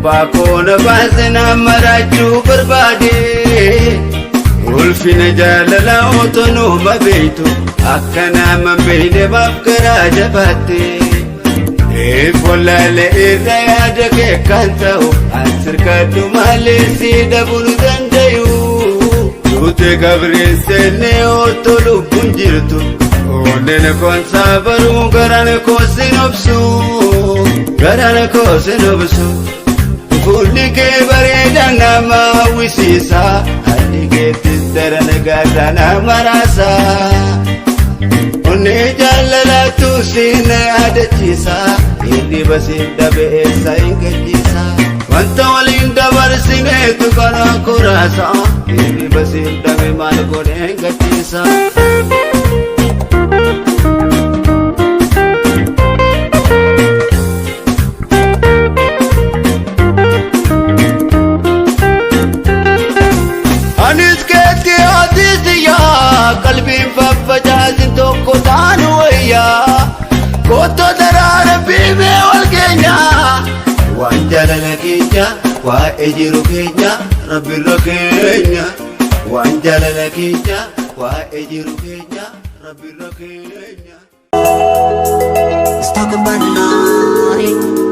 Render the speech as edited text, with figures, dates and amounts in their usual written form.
Kophaa koo na baase na maraachuu barbaade. Ulfina jaalala otoo numa beektu akka nama hin beekne maaf garaa jabaatte. Eefolaalee irra yaada kee kan ta'u an sirkadhu malee si dhabuu nu dandayu. Duute qabreen seennee otoo lubbuun jirtu. Onneen koonsaa baruu garaan koo sin obsu. Garaan koo sin obsu. Fuulli kee bareedaa nama hawwisiisa. Haalli keettis daran gaarii nama raasa. Onnee jaalalaatu siin yaadachiisa. Hirriba siin dhabe eessa hin gachiisa. Wanta waliin dabarsineetu karaa koraasa. Hirriba siin dhabe maal godhee hin gachiisa. Anis keetti atis yaa qalbiin faffacaasin tokko taanu wayyaa. Kotto daraara biimee wal keenya. Waan jaalala keenya waa'ee jiru keenya rabbirra keenya. Waan jaalala keenya waa'ee jiru keenya rabbirra keenya. Let's talk about naughty.